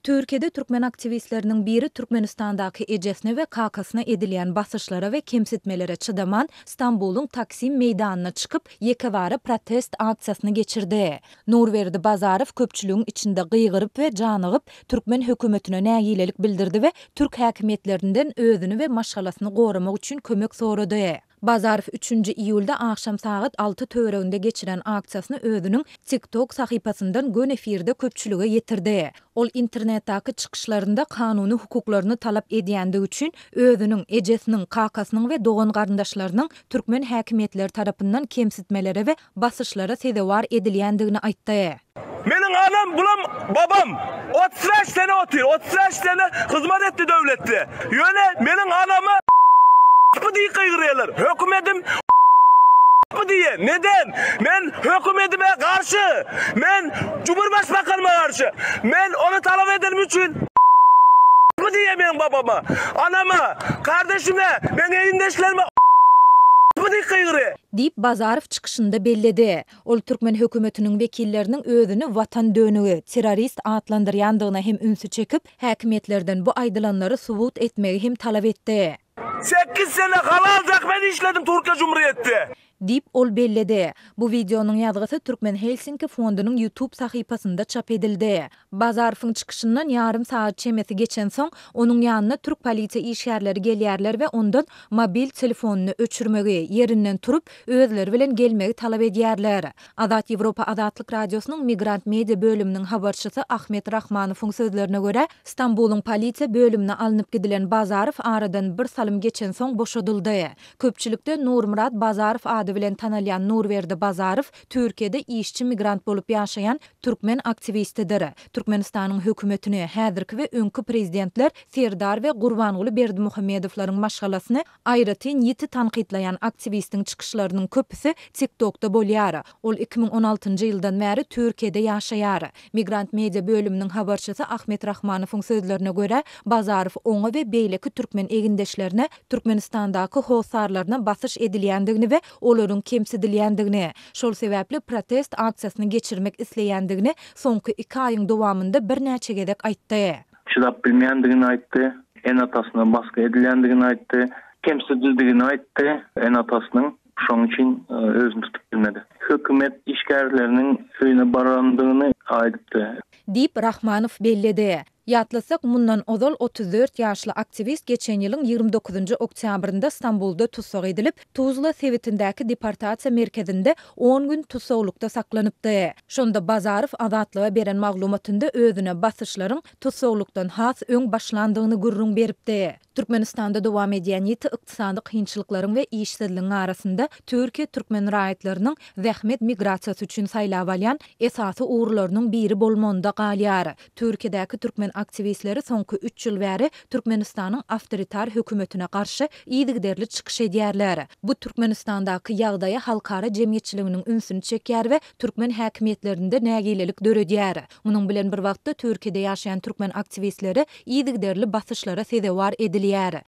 Türkiýede türkmen aktiwistleriniň biri Türkmenistandaky ejesine we kakasyna edilýän basyşlara we kemsitmelere çydaman, Stambulyň Taksim meýdanyna çykyp, ýekebara protest aksiýasyny geçirdi. Nurberdi Bazarow köpçüligiň içinde gygyryp we janygyp, türkmen hökümetine nägilelik bildirdi we türk häkimiýetlerinden özüni we maşgalasyny goramak üçin kömek sorady. Bazarow üçünji iýulda agşam sagat alty töwereginde geçiren aksiýasyny özüniň TikTok sahypasyndan göni efirde köpçülige ýetirdi. Ol internetdäki çykyşlarynda kanuny hukuklaryny talap edýändigi üçin özüniň, ejesiniň, kakasynyň we dogan-garyndaşlarynyň türkmen häkimiýetleri tarapyndan kemsitmelere we basyşlara sezewar edilýändigini aýtdy. Meniň anam bulam babam 35 sene otyr 35 sene hyzmat etdi döwletde ýöne meniň anama bu diýip gygyrýarlar hökümedim bu diýe neden men hökümedime garşy men cumhur başbakanyma garşy men ony talap edenim üçin bu diýe meniň babama anama kardeşime meň egindeşlerime bu diýip gygyrýar. Diýip, Bazarow çykyşynda belledi. Ol türkmen hökümetiniň wekilleriniň özüni watan dönügi, terrorist atlandyrýandygyna hem ünsi çekip, häkimiýetlerden bu aýdylanlary subut etmegi hem talap etdi. Sekiz sene halal zähmet işledim Türkiýe Cumhuriyetde. Diýip, ol belledi. Bu wideonyň ýazgysy Türkmen Helsinki fondunyň YouTube sahypasynda çap edildi. Bazarowyň çykyşyndan ýarym sagat çemesi geçensoň, onuň ýanyna türk polisiýa işgärleri gelýärler we ondan mobil telefonyny öçürmegi, ýerinden turup, özleri bilen gelmegi talap edýärler. Azat Ýewropa Azatlyk Radiosynyň Migrant Media bölüminiň habarçysy Ahmet Rahmanowyň sözlerine görä, Stambulyň polisiýa bölümine alnyp gidilen Bazarow aradan bir salym geçensoň boşadyldy. Köpçülikde Nurmyrat Bazarow ady bilen tanalýan Nurberdi Bazarow Türkiýede işçi migrant bolup ýaşaýan türkmen aktiwistidir. Türkmenistanyň hökümetini, häzirki we öňki prezidentler Serdar we Gurbanguly Berdimuhamedowlaryň maşgalasyny aýratyn ýiti tankytlaýan aktiwistiň çykyşlarynyň köpüsi TikTokda bolýar. Ol 2016-njy ýyldan bäri Türkiýede ýaşaýar. Migrant Media bölüminiň habarçysy Ahmet Rahmanowyň sözlerine görä, Bazarow oňa we beýleki türkmen egindeşlerine Türkmenistandaky hossarlaryna basyş edilýändigini we olaryň kemsidilýändigini, şol sebäpli protest aksiýasyny geçirmek isleýändigini soňky iki aýyň dowamynda birnäçe gezek aýtdy. Çydap bilmeýändigini aýtdy. Ene-atasyna basgy edilýändigini aýtdy. Kemsidildigini aýtdy ene-atasynyň. Şonuň üçin özüni tutup bilmedi. Hökümet işgärleriniň öýüne barandygyny aýdypdy. Diýip, Rahmanow belledi. Ýatlasak, mundan ozal 34 ýaşly aktiwist geçen ýylyň 29-njy oktýabrynda Stambulda tussag edilip, Tuzla sebitindäki deportasiýa merkezinde on gün tussaglykda saklanypdy. Şonda Bazarow Azatlyga beren maglumatynda özüne basyşlaryň tussaglykdan has öň başlandygyny gürrüň beripdi. Türkmenistanda dowam edýän ýiti ykdysady kynçylyklaryň we işsizligiň arasynda Türkiýe türkmen raýatlarynyň zähmet migrasiýasy üçin saýlap alýan esasy ugurlarynyň biri bolmagynda galýar. Türkiýedäki türkmen aktiwistleri soňky üç ýyl bäri Türkmenistanyň awtoritar hökümetine garşy yzygiderli çykyş edýärler. Bu Türkmenistandaky ýagdaýa halkara jemgyýetçiliginiň ünsüni çekýär we türkmen häkimiýetlerinde nägilelik döredýär. Munuň bilen bir wagtda Türkiýede ýaşaýan türkmen aktiwistleri yzygiderli basyşlara sezewar edilýär.